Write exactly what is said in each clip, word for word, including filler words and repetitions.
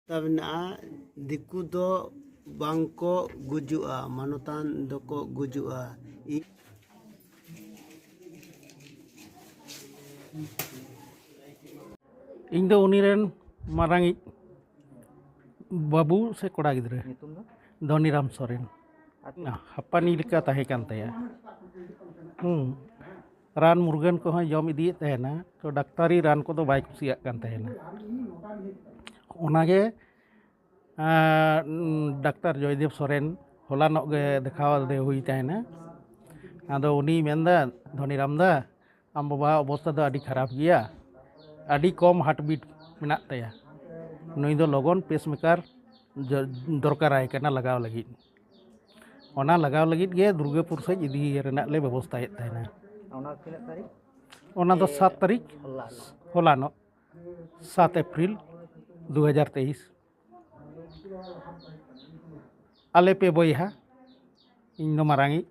ᱠᱟᱛᱷᱟ ᱢᱮᱱᱟᱜᱼᱟ, ᱫᱤᱠᱩ ᱫᱚ ᱵᱟᱝ ᱠᱚ ᱜᱩᱡᱩᱜᱼᱟ, ᱢᱟᱱᱚᱛᱟᱱ ᱫᱚᱠᱚ ᱜᱩᱡᱩᱜᱼᱟ᱾ ᱤᱧ ᱤᱧ ᱫᱚ ᱩᱱᱤ ᱨᱮᱱ ᱢᱟᱨᱟᱝᱤᱡ ᱵᱟᱹᱵᱩ ᱥᱮ ᱠᱚᱲᱟ ᱜᱤᱫᱽᱨᱟᱹ᱾ ᱧᱩᱛᱩᱢ ᱫᱚ? ᱫᱷᱚᱱᱤᱨᱟᱢ ᱥᱚᱨᱮᱱ᱾ ᱟᱨ ᱦᱟᱯᱟᱱᱤ ᱞᱮᱠᱟ ᱛᱟᱦᱮᱸ ᱠᱟᱱ ᱛᱟᱭᱟ᱾ ᱦᱩᱸ᱾ ᱨᱟᱱ ᱢᱩᱨᱜᱟᱹᱱ ᱠᱚᱦᱚᱸᱭ ᱡᱚᱢ ᱤᱫᱤᱭᱮᱫ ᱛᱟᱦᱮᱱᱟ, ᱛᱚ ᱰᱟᱠᱛᱟᱨᱤ ᱨᱟᱱ ᱠᱚᱫᱚ ᱵᱟᱭ ᱠᱩᱥᱤᱭᱟᱜ ᱠᱟᱱ ᱛᱟᱦᱮᱱᱟ᱾ ᱚᱱᱟᱜᱮ ᱟᱨ, ᱩᱸ, ᱰᱟᱠᱛᱟᱨ ᱡᱚᱭᱫᱮᱵ ᱥᱚᱨᱮᱱ ᱦᱚᱞᱟᱱᱚᱜ ᱜᱮ ᱫᱮᱠᱷᱟᱣ ᱟᱫᱮ ᱦᱩᱭ ᱛᱟᱦᱮᱱᱟ᱾ ᱟᱫᱚ ᱩᱱᱤᱭ ᱢᱮᱱᱫᱟ, "ᱫᱷᱚᱱᱤᱨᱟᱢ ᱫᱟ, ᱟᱢ ᱵᱟᱵᱟᱣᱟᱜ ᱚᱵᱚᱥᱛᱟ ᱫᱚ ᱟᱹᱰᱤ ᱠᱷᱟᱨᱟᱯ ᱜᱮᱭᱟ, ᱟᱹᱰᱤ ᱠᱚᱢ ᱦᱟᱨᱴᱵᱤᱴ ᱢᱮᱱᱟᱜ ᱛᱟᱭᱟ, ᱱᱩᱭ ᱫᱚ ᱞᱚᱜᱚᱱ ᱯᱮᱥᱢᱮᱠᱟᱨ ᱡᱚ- ᱫᱚᱨᱠᱟᱨᱟᱭ ᱠᱟᱱᱟ ᱞᱟᱜᱟᱣ ᱞᱟᱹᱜᱤᱫ᱾ ᱚᱱᱟ ᱞᱟᱜᱟᱣ ᱞᱟᱹᱜᱤᱫ ᱜᱮ ᱫᱩᱨᱜᱟᱹᱯᱩᱨ ᱥᱮᱫ ᱤᱫᱤ ᱨᱮᱱᱟᱜ ᱞᱮ ᱵᱮᱵᱚᱥᱛᱟᱭᱮᱫ ᱛᱟᱦᱮᱱᱟ᱾" ᱚᱱᱟ ᱛᱤᱱᱟᱹᱜ ᱛᱟᱹᱨᱤᱠᱷ? ᱚᱱᱟ ᱫᱚ ᱥᱟᱛ ᱛᱟᱹᱨᱤᱠᱷ, ᱦᱚᱞᱟᱱᱚᱜ᱾ ᱦᱚᱞᱟᱱᱚᱜ, ᱥᱟᱛ ᱮᱯᱨᱤᱞ ᱫᱩ ᱦᱟᱡᱟᱨ ᱛᱮᱭᱤᱥ᱾ ᱟᱞᱮ ᱯᱮ ᱵᱚᱭᱦᱟ, ᱤᱧ ᱫᱚ ᱢᱟᱨᱟᱝᱤᱡ,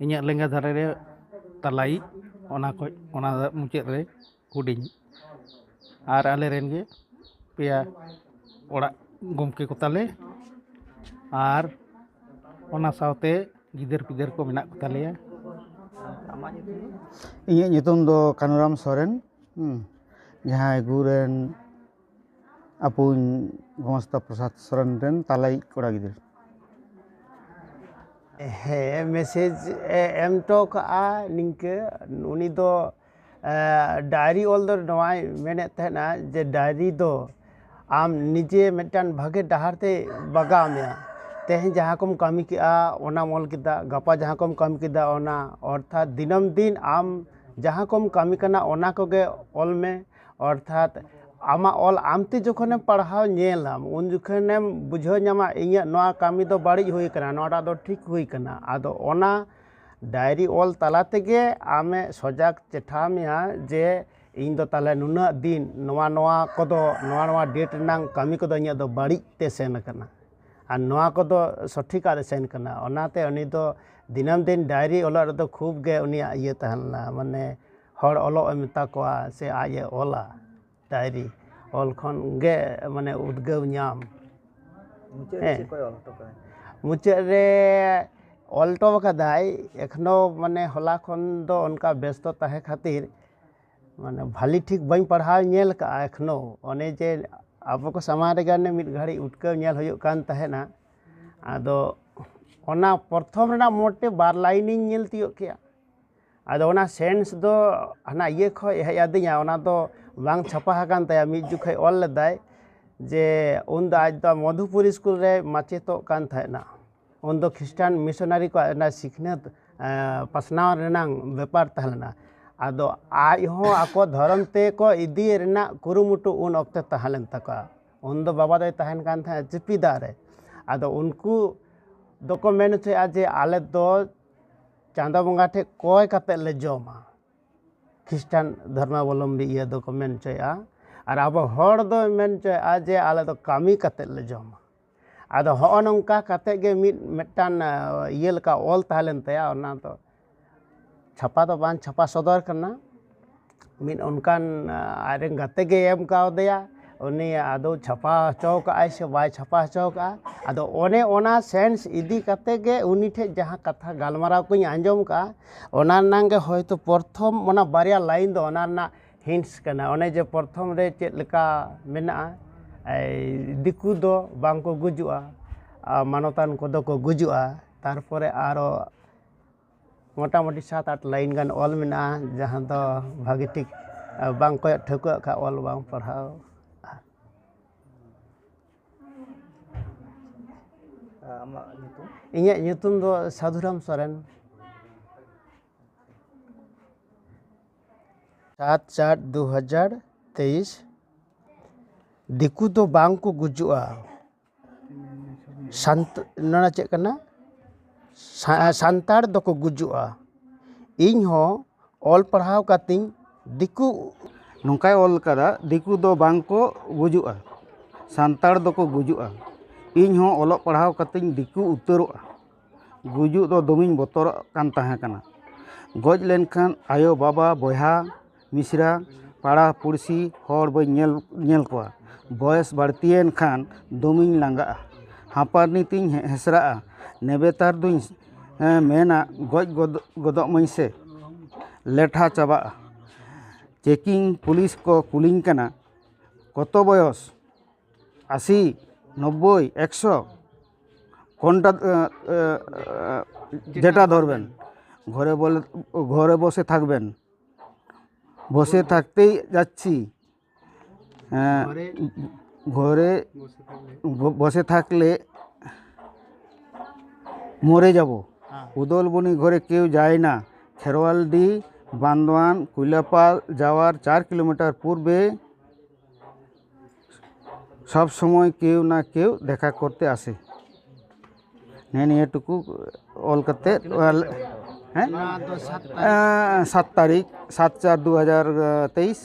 ᱤᱧᱟᱹᱜ ᱞᱮᱸᱜᱟ ᱫᱷᱟᱨᱮ ᱨᱮ ᱛᱟᱞᱟᱭᱤᱡ, ᱚᱱᱟ ᱠᱷᱚᱡ ᱚᱱᱟ ᱢᱩᱪᱟᱹᱫ ᱨᱮ ᱦᱩᱰᱤᱧ, ᱟᱨ ᱟᱞᱮ ᱨᱮᱱ ᱜᱮ ᱯᱮᱭᱟ ᱚᱲᱟᱜ ᱜᱚᱢᱠᱮ ᱠᱚ ᱛᱟᱞᱮ, ᱟᱨ ᱚᱱᱟ ᱥᱟᱶᱛᱮ ᱜᱤᱫᱟᱹᱨ ᱯᱤᱫᱟᱹᱨ ᱠᱚ ᱢᱮᱱᱟᱜ ᱠᱚ ᱛᱟᱞᱮᱭᱟ᱾ ᱟᱢᱟᱜ ᱧᱩᱛᱩᱢ ᱫᱚ? ᱤᱧᱟᱹᱜ ᱧᱩᱛᱩᱢ ᱫᱚ ᱠᱟᱱᱩᱨᱟᱢ ᱥᱚᱨᱮᱱ, ᱦᱩᱸ, ᱡᱟᱦᱟᱸᱭ ᱜᱩᱨ ᱨᱮᱱ ᱟᱹᱯᱩᱧ ᱜᱚᱢᱚᱥᱛᱟ ᱯᱨᱚᱥᱟᱫᱽ ᱥᱚᱨᱮᱱ ᱨᱮᱱ ᱛᱟᱞᱟᱭᱤᱡ ᱠᱚᱲᱟ ᱜᱤᱫᱟᱹᱨ᱾ ᱦᱮᱸ, ᱢᱮᱥᱮᱡᱽ ᱮ ᱮᱢ ᱦᱚᱴᱚ ᱠᱟᱜᱼᱟ ᱱᱤᱝᱠᱟᱹ, ᱩᱱᱤ ᱫᱚ ᱮ, ᱰᱟᱭᱨᱤ ᱚᱞ ᱫᱚ ᱱᱚᱣᱟᱭ ᱢᱮᱱᱮᱫ ᱛᱟᱦᱮᱱᱟ ᱡᱮ ᱰᱟᱭᱨᱤ ᱫᱚ ᱟᱢ ᱱᱤᱡᱮ ᱢᱤᱫᱴᱟᱝ ᱵᱷᱟᱜᱮ ᱰᱟᱦᱟᱨ ᱛᱮ ᱵᱟᱜᱟᱣ ᱢᱮᱭᱟ᱾ ᱛᱮᱦᱮᱧ ᱡᱟᱦᱟᱸ ᱠᱚᱢ ᱠᱟᱹᱢᱤ ᱠᱮᱜᱼᱟ ᱚᱱᱟᱢ ᱚᱞ ᱠᱮᱫᱟ, ᱜᱟᱯᱟ ᱡᱟᱦᱟᱸ ᱠᱚᱢ ᱠᱟᱹᱢᱤ ᱠᱮᱫᱟ ᱚᱱᱟ, ᱚᱨᱛᱷᱟᱛ ᱫᱤᱱᱟᱹᱢ ᱫᱤᱱ ᱟᱢ ᱡᱟᱦᱟᱸ ᱠᱚᱢ ᱠᱟᱹᱢᱤ ᱠᱟᱱᱟ ᱚᱱᱟ ᱠᱚᱜᱮ ᱚᱞ ᱢᱮ᱾ ᱚᱨᱛᱷᱟᱛ ᱟᱢᱟᱜ ᱚᱞ ᱟᱢᱛᱮ ᱡᱚᱠᱷᱚᱱᱮᱢ ᱯᱟᱲᱦᱟᱣ ᱧᱮᱞᱟᱢ ᱩᱱ ᱡᱚᱠᱷᱚᱱᱮᱢ ᱵᱩᱡᱷᱟᱹᱣ ᱧᱟᱢᱟ ᱤᱧᱟᱹᱜ ᱱᱚᱣᱟ ᱠᱟᱹᱢᱤ ᱫᱚ ᱵᱟᱹᱲᱤᱡ ᱦᱩᱭ ᱠᱟᱱᱟ, ᱱᱚᱣᱟᱴᱟᱜ ᱫᱚ ᱴᱷᱤᱠ ᱦᱩᱭ ᱠᱟᱱᱟ᱾ ᱟᱫᱚ ᱚᱱᱟ ᱰᱟᱭᱨᱤ ᱚᱞ ᱛᱟᱞᱟ ᱛᱮᱜᱮ ᱟᱢᱮ ᱥᱚᱡᱟᱜᱽ ᱪᱮᱴᱷᱟ ᱢᱮᱭᱟ ᱡᱮ ᱤᱧ ᱫᱚ ᱛᱟᱦᱞᱮ ᱱᱩᱱᱟᱹᱜ ᱫᱤᱱ ᱱᱚᱣᱟ ᱱᱚᱣᱟ ᱠᱚᱫᱚ, ᱱᱚᱣᱟ ᱱᱚᱣᱟ ᱰᱮᱴ ᱨᱮᱱᱟᱜ ᱠᱟᱹᱢᱤ ᱠᱚᱫᱚ ᱤᱧᱟᱹᱜ ᱫᱚ ᱵᱟᱹᱲᱤᱡ ᱛᱮ ᱥᱮᱱ ᱟᱠᱟᱱᱟ ᱟᱨ ᱱᱚᱣᱟ ᱠᱚᱫᱚ ᱥᱚᱴᱷᱤᱠᱟᱜ ᱨᱮ ᱥᱮᱱ ᱠᱟᱱᱟ᱾ ᱚᱱᱟᱛᱮ ᱩᱱᱤ ᱫᱚ ᱫᱤᱱᱟᱹᱢ ᱫᱤᱱ ᱰᱟᱭᱨᱤ ᱚᱞᱚᱜ ᱨᱮᱫᱚ ᱠᱷᱩᱵ ᱜᱮ ᱩᱱᱤᱭᱟᱜ ᱤᱭᱟᱹ ᱛᱟᱦᱮᱸ ᱞᱮᱱᱟ, ᱢᱟᱱᱮ ᱦᱚᱲ ᱚᱞᱚᱜ ᱮ ᱢᱮᱛᱟ ᱠᱚᱣᱟ ᱥᱮ ᱟᱡ ᱮ ᱚᱞᱟ ᱰᱟᱭᱨᱤ᱾ ᱚᱞ ᱠᱷᱚᱱ ᱜᱮ ᱢᱟᱱᱮ ᱩᱫᱽᱜᱟᱹᱣ ᱧᱟᱢ᱾ ᱢᱩᱪᱟᱹᱫ ᱨᱮ ᱦᱮᱸ᱾ ᱪᱮᱫ ᱠᱚᱭ ᱚᱞ ᱦᱚᱴᱚ ᱠᱟᱫᱟ? ᱢᱩᱪᱟᱹᱫ ᱨᱮ ᱚᱞ ᱦᱚᱴᱚ ᱟᱠᱟᱫᱟᱭ, ᱮᱠᱷᱚᱱᱳ ᱢᱟᱱᱮ ᱦᱚᱞᱟ ᱠᱷᱚᱱ ᱫᱚ ᱚᱱᱠᱟ ᱵᱮᱥᱛᱚ ᱛᱟᱦᱮᱸ ᱠᱷᱟᱹᱛᱤᱨ ᱢᱟᱱᱮ ᱵᱷᱟᱞᱤ ᱴᱷᱤᱠ ᱵᱟᱹᱧ ᱯᱟᱲᱦᱟᱣ ᱧᱮᱞ ᱠᱟᱜᱼᱟ ᱮᱠᱷᱚᱱᱳ᱾ ᱚᱱᱮ ᱡᱮ ᱟᱵᱚ ᱠᱚ ᱥᱟᱢᱟᱝ ᱨᱮᱜᱮ ᱚᱱᱮ ᱢᱤᱫ ᱜᱷᱟᱹᱲᱤᱡ ᱩᱴᱠᱟᱹᱣ ᱧᱮᱞ ᱦᱩᱭᱩᱜ ᱠᱟᱱ ᱛᱟᱦᱮᱱᱟ, ᱟᱫᱚ ᱚᱱᱟ ᱯᱨᱚᱛᱷᱚᱢ ᱨᱮᱱᱟᱜ ᱢᱚᱴᱮ ᱵᱟᱨ ᱞᱟᱭᱤᱱᱤᱧ ᱧᱮᱞ ᱛᱤᱭᱳᱜ ᱠᱮᱜᱼᱟ᱾ ᱟᱫᱚ ᱚᱱᱟ ᱥᱮᱱᱥ ᱫᱚ ᱦᱟᱱᱟ ᱤᱭᱟᱹ ᱠᱷᱚᱡ ᱦᱮᱡ ᱟᱹᱫᱤᱧᱟ, ᱚᱱᱟ ᱫᱚ ᱵᱟᱝ ᱪᱷᱟᱯᱟ ᱟᱠᱟᱱ ᱛᱟᱭᱟ᱾ ᱢᱤᱫ ᱡᱚᱠᱷᱚᱡ ᱚᱞ ᱞᱮᱫᱟᱭ ᱡᱮ ᱩᱱᱫᱚ ᱟᱡ ᱫᱚ ᱢᱚᱫᱷᱩᱯᱩᱨ ᱥᱠᱩᱞ ᱨᱮ ᱢᱟᱪᱮᱫᱚᱜ ᱠᱟᱱ ᱛᱟᱦᱮᱱᱟ᱾ ᱩᱱᱫᱚ ᱠᱷᱨᱤᱥᱴᱟᱱ ᱢᱤᱥᱚᱱᱟᱨᱤ ᱠᱚᱣᱟᱜ ᱚᱱᱟ ᱥᱤᱠᱷᱱᱟᱹᱛ ᱮ, ᱯᱟᱥᱱᱟᱣ ᱨᱮᱱᱟᱝ ᱵᱮᱯᱟᱨ ᱛᱟᱦᱮᱸ ᱞᱮᱱᱟ᱾ ᱟᱫᱚ ᱟᱡ ᱦᱚᱸ ᱟᱠᱚ ᱫᱷᱚᱨᱚᱢ ᱛᱮᱠᱚ ᱤᱫᱤ ᱨᱮᱱᱟᱜ ᱠᱩᱨᱩᱢᱩᱴᱩ ᱩᱱ ᱚᱠᱛᱮ ᱛᱟᱦᱮᱸ ᱞᱮᱱ ᱛᱟᱠᱚᱣᱟ᱾ ᱩᱱᱫᱚ ᱵᱟᱵᱟ ᱫᱚᱭ ᱛᱟᱦᱮᱱ ᱠᱟᱱ ᱛᱟᱦᱮᱸᱫ ᱪᱤᱯᱤᱫᱟᱜ ᱨᱮ᱾ ᱟᱫᱚ ᱩᱱᱠᱩ ᱫᱚᱠᱚ ᱢᱮᱱ ᱦᱚᱪᱚᱭᱮᱫᱼᱟ ᱡᱮ ᱟᱞᱮ ᱫᱚ ᱪᱟᱸᱫᱚ ᱵᱚᱸᱜᱟ ᱴᱷᱮᱡ ᱠᱚᱭ ᱠᱟᱛᱮ ᱞᱮ ᱡᱚᱢᱟ᱾ ᱠᱷᱨᱤᱥᱴᱟᱱ ᱫᱷᱚᱨᱢᱟᱵᱚᱞᱚᱢᱵᱤ ᱤᱭᱟᱹ ᱫᱚᱠᱚ ᱢᱮᱱ ᱦᱚᱪᱚᱭᱮᱫᱼᱟ᱾ ᱟᱨ ᱟᱵᱚ ᱦᱚᱲ ᱫᱚ ᱢᱮᱱ ᱦᱚᱪᱚᱭᱮᱫᱼᱟ ᱡᱮ ᱟᱞᱮ ᱫᱚ ᱠᱟᱹᱢᱤ ᱠᱟᱛᱮ ᱞᱮ ᱡᱚᱢᱟ᱾ ᱟᱫᱚ ᱦᱚᱸᱜᱼᱚ ᱱᱚᱝᱠᱟ ᱠᱟᱛᱮ ᱜᱮ ᱢᱤᱫ ᱢᱤᱫᱴᱟᱝ ᱤᱭᱟᱹ ᱞᱮᱠᱟ ᱚᱞ ᱛᱟᱦᱮᱸ ᱞᱮᱱ ᱛᱟᱭᱟ᱾ ᱚᱱᱟ ᱫᱚ ᱪᱷᱟᱯᱟ ᱫᱚ ᱵᱟᱝ ᱪᱷᱟᱯᱟ ᱥᱚᱫᱚᱨ ᱠᱟᱱᱟ᱾ ᱢᱤᱫ ᱚᱱᱠᱟᱱ ᱟᱡᱨᱮᱱ ᱜᱟᱛᱮ ᱜᱮ ᱮᱢ ᱠᱟᱣᱫᱮᱭᱟ, ᱩᱱᱤ ᱟᱫᱚ ᱪᱷᱟᱯᱟ ᱦᱚᱪᱚ ᱠᱟᱜᱼᱟᱭ ᱥᱮ ᱵᱟᱭ ᱪᱷᱟᱯᱟ ᱦᱚᱪᱚ ᱠᱟᱜᱼᱟ᱾ ᱟᱫᱚ ᱚᱱᱮ ᱚᱱᱟ ᱥᱮᱱᱥ ᱤᱫᱤ ᱠᱟᱛᱮ ᱜᱮ ᱩᱱᱤ ᱴᱷᱮᱡ ᱡᱟᱦᱟᱸ ᱠᱟᱛᱷᱟ ᱜᱟᱞᱢᱟᱨᱟᱣ ᱠᱚᱧ ᱟᱸᱡᱚᱢ ᱠᱟᱜᱼᱟ, ᱚᱱᱟ ᱨᱮᱱᱟᱜ ᱜᱮ ᱦᱚᱭᱛᱳ ᱯᱨᱚᱛᱷᱚᱢ ᱚᱱᱟ ᱵᱟᱨᱭᱟ ᱞᱟᱭᱤᱱ ᱫᱚ ᱚᱱᱟ ᱨᱮᱱᱟᱜ ᱦᱤᱱᱴᱥ ᱠᱟᱱᱟ᱾ ᱚᱱᱮ ᱡᱮ ᱯᱨᱚᱛᱷᱚᱢ ᱨᱮ ᱪᱮᱫ ᱞᱮᱠᱟ ᱢᱮᱱᱟᱜᱼᱟ, ᱫᱤᱠᱩ ᱫᱚ ᱵᱟᱝ ᱠᱚ ᱜᱩᱡᱩᱜᱼᱟ, ᱢᱟᱱᱚᱛᱟᱱ ᱠᱚᱫᱚ ᱠᱚ ᱜᱩᱡᱩᱜᱼᱟ᱾ ᱛᱟᱨᱯᱚᱨᱮ ᱟᱨᱚ ᱢᱚᱴᱟᱢᱩᱴᱤ ᱥᱟᱛ ᱟᱴ ᱞᱟᱭᱤᱱ ᱜᱟᱱ ᱚᱞ ᱢᱮᱱᱟᱜᱼᱟ, ᱡᱟᱦᱟᱸ ᱫᱚ ᱵᱷᱟᱹᱜᱤ ᱴᱷᱤᱠ ᱵᱟᱝ ᱠᱚᱭᱚᱜ ᱴᱷᱟᱹᱣᱠᱟᱹᱜ ᱠᱷᱟᱱ ᱚᱞ ᱵᱟᱝ ᱯᱟᱲᱦᱟᱣ᱾ ᱟᱢᱟᱜ ᱧᱩᱛᱩᱢ? ᱤᱧᱟᱹᱜ ᱧᱩᱛᱩᱢ ᱫᱚ ᱥᱟᱹᱫᱷᱩᱨᱟᱢ ᱥᱚᱨᱮᱱ᱾ ᱥᱟᱛ ᱪᱟᱨ ᱫᱩ ᱦᱟᱡᱟᱨ ᱛᱮᱭᱤᱥ᱾ ᱫᱤᱠᱩ ᱫᱚ ᱵᱟᱝ ᱠᱚ ᱜᱩᱡᱩᱜᱼᱟ᱾ ᱥᱟᱱᱛ ᱱᱚᱣᱟ ᱪᱮᱫ ᱠᱟᱱᱟ? ᱥᱟ- ᱥᱟᱱᱛᱟᱲ ᱫᱚᱠᱚ ᱜᱩᱡᱩᱜᱼᱟ᱾ ᱤᱧ ᱦᱚᱸ ᱚᱞ ᱯᱟᱲᱦᱟᱣ ᱠᱟᱛᱮᱧ ᱫᱤᱠᱩ᱾ ᱱᱚᱝᱠᱟᱭ ᱚᱞ ᱠᱟᱫᱟ, ᱫᱤᱠᱩ ᱫᱚ ᱵᱟᱝ ᱠᱚ ᱜᱩᱡᱩᱜᱼᱟ, ᱥᱟᱱᱛᱟᱲ ᱫᱚᱠᱚ ᱜᱩᱡᱩᱜᱼᱟ᱾ ᱤᱧ ᱦᱚᱸ ᱚᱞᱚᱜ ᱯᱟᱲᱦᱟᱣ ᱠᱟᱛᱮᱧ ᱫᱤᱠᱩ ᱩᱛᱟᱹᱨᱚᱜᱼᱟ᱾ ᱜᱩᱡᱩᱜ ᱫᱚ ᱫᱚᱢᱮᱧ ᱵᱚᱛᱚᱨᱚᱜ ᱠᱟᱱ ᱛᱟᱦᱮᱸ ᱠᱟᱱᱟ᱾ ᱜᱚᱡ ᱞᱮᱱᱠᱷᱟᱱ ᱟᱭᱳ, ᱵᱟᱵᱟ, ᱵᱚᱭᱦᱟ, ᱢᱤᱥᱨᱟ ᱯᱟᱲᱟ ᱯᱩᱲᱥᱤ ᱦᱚᱲ ᱵᱟᱹᱧ ᱧᱮᱞ ᱧᱮᱞ ᱠᱚᱣᱟ᱾ ᱵᱚᱭᱮᱥ ᱵᱟᱹᱲᱛᱤᱭᱮᱱ ᱠᱷᱟᱱ ᱫᱚᱢᱤᱧ ᱞᱟᱸᱜᱟᱜᱼᱟ᱾ ᱦᱟᱯᱟᱨᱱᱤᱛᱤᱧ ᱦᱮ- ᱦᱮᱥᱨᱟᱜᱼᱟ᱾ ᱱᱮᱵᱮᱛᱟᱨ ᱫᱩᱧ ᱮ, ᱢᱮᱱᱟ, ᱜᱚᱡ ᱜᱚᱫ- ᱜᱚᱫᱚᱜ ᱢᱟᱹᱧ ᱥᱮ᱾ ᱞᱮᱴᱷᱟ ᱪᱟᱵᱟᱜᱼᱟ᱾ ᱪᱮᱠᱤᱝ ᱯᱩᱞᱤᱥ ᱠᱚ ᱠᱩᱞᱤᱧ ᱠᱟᱱᱟ, ᱠᱚᱛᱚ ᱵᱚᱭᱚᱥ? ᱟᱥᱤ, ᱱᱚᱵᱵᱳᱭ, ᱮᱠᱥᱚ? কোনটা, এ, এ, এ, যেটা ধরবেন। ঘরে বলে, ঘরে বসে থাকবেন। বসে থাকতেই যাচ্ছি। হ্যাঁ, ঘরে ঘরে বসে থাকলে ব- বসে থাকলে মরে যাব। হ্যাঁ। উদলবনি ঘরে কেউ যায় না। খেরোয়ালডি, বান্দোয়ান, কুইলাপাল যাওয়ার চার কিলোমিটার পূর্বে সব সময় কেউ না কেউ দেখা করতে আসে। ᱱᱮᱜᱼᱮ ᱱᱤᱭᱟᱹ ᱴᱩᱠᱩ ᱚᱞ ᱠᱟᱛᱮ, ᱦᱮᱸ? ᱱᱚᱣᱟ ᱫᱚ ᱥᱟᱛ ᱛᱟᱹᱨᱤᱠᱷ᱾ ᱮᱸ, ᱥᱟᱛ ᱛᱟᱹᱨᱤᱠᱷ, ᱥᱟᱛ ᱪᱟᱨ ᱫᱩ ᱦᱟᱡᱟᱨ ᱛᱮᱭᱤᱥ᱾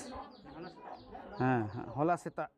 ᱦᱮᱸ, ᱦᱮᱸ, ᱦᱚᱞᱟ ᱥᱮᱛᱟᱜ᱾